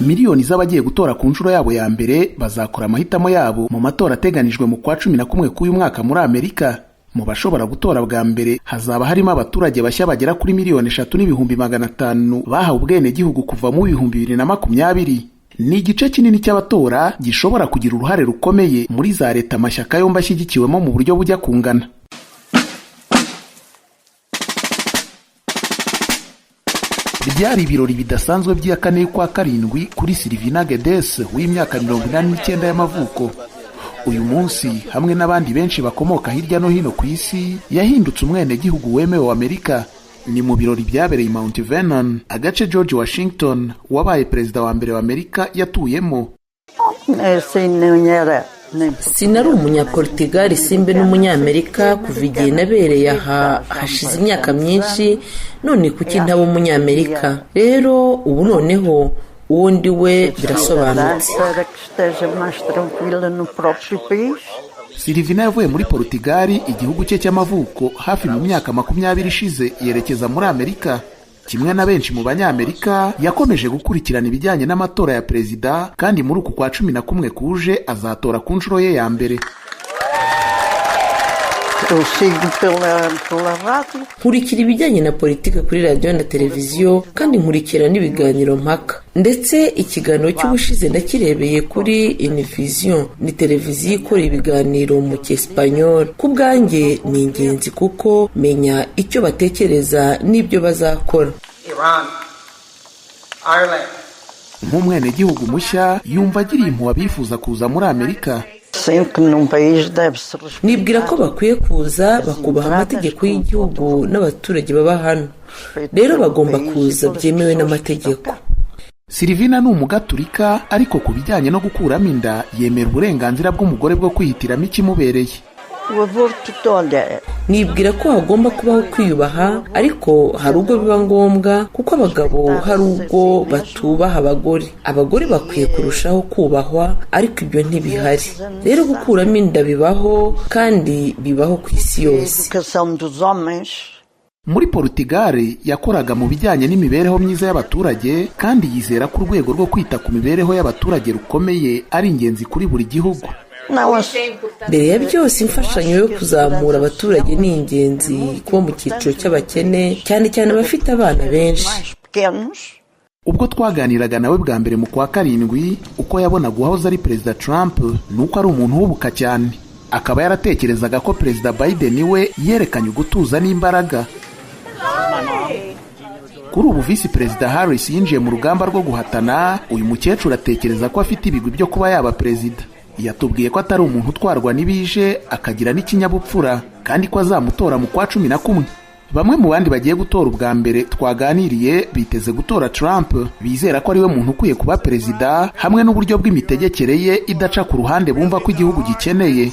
Miliyoni z'abagiye gutora ku nshuro yabo ya mbere bazakora amahitamo yabo mu matora ateganijwe mu kwa 11 k'uyu mwaka muri Amerika. Mu bashobora gutora bwa mbere hazaba harimo abaturage bashya bagera kuri 3,500,000 bahawe ubwenegihugu kuva mu 2020. Ni igice kinini cy'abatora gishobora kugira uruhare rukomeye muri za leta amashyaka yombi ashyigikiwemo mu buryo bujya kungana. Byari ibirori bidasanzwe by'iya kane y'ukwa karindwi kuri Silvina Guedes w'imyaka 89 y'amavuko. Uyu munsi, hamwe n'abandi benshi bakomoka hirya no hino ku isi, yahindutse umwenegihugu wemewe wa Amerika. Ni mu birori byabereye i Mount Vernon, agace George Washington wabaye perezida wa mbere wa Amerika yatuyemo. Sinari Umunyaportugali, simbe n'Umunyamerika. Kuva igihe nabereye aha hashize imyaka myinshi, none kuki ntaba Umunyamerika? Rero ubu noneho uwo ndi we birasobanutse. Silvina yavuye muri Portugali, igihugu cye cy'amavuko, hafi mu myaka 20 ishize yerekeza muri Amerika. Kimwe na benshi mu Banyamerika, yakomeje gukurikirana ibijyanye n'amatora ya perezida, kandi muri uku kwa 11 kuje azatora ku nshuro ye ya mbere. Nkurikira ibijyanye na politiki kuri radiyo na televiziyo, kandi nkurikira n'ibiganiro mpaka. Ndetse ikiganiro cy'ubushize ndakirebeye kuri Univision, ni televiziyo ikora ibiganiro mu cyesipanyol. Ku bwanjye ni ingenzi kuko menya icyo batekereza n'ibyo bazakora. Nk'umwenegihugu mushya, yumva agiriye impuhwe abifuza kuza muri Amerika. Nibwira ko bakwiye kuza bakubaha amategeko y'igihugu n'abaturage baba hano. Rero bagomba kuza byemewe n'amategeko. Silvina ni Umugaturika, ariko ku bijyanye no gukuramo inda yemera uburenganzira bw'umugore bwo kwihitiramo ikimubereye. Nibwira ko hagomba kubaho kwiyubaha, ariko hari ubwo biba ngombwa kuko abagabo hari ubwo batubaha abagore. Abagore bakwiye kurushaho kubahwa, ariko ibyo ntibihari. Rero gukuramo inda bibaho kandi bibaho ku isi yose. Muri Portugal yakoraga mu bijyanye n'imibereho myiza y'abaturage, kandi yizera ko urwego rwo kwita ku mibereho y'abaturage rukomeye ari ingenzi kuri buri gihugu. Mbere ya byose, imfashanyo yo kuzamura abaturage ni ingenzi kuba mu cyiciro cy'abakene, cyane cyane abafite abana benshi. Ubwo twaganiraga nawe bwa mbere mu kwa karindwi, uko yabonaga uwahoze ari Perezida Trump ni uko ari umuntu uhubuka cyane, akaba yaratekerezaga ko Perezida Biden we yerekanye ugutuza n'imbaraga. Kuri ubu Visi Perezida Harris yinjiye mu rugamba rwo guhatana. Uyu mukecuru atekereza ko afite ibigwi byo kuba yaba perezida. Yatubwiye ko atari umuntu utwarwa n'ibije, akagira n'ikinyabupfura, kandi ko azamutora mu kwa 11. Bamwe mu bandi bagiye gutora ubwa mbere twaganiriye biteze gutora Trump, bizera ko ariwe muntu ukwiye kuba perezida, hamwe n'uburyo bw'imitegekere ye idaca ku ruhande bumva ko igihugu gikeneye.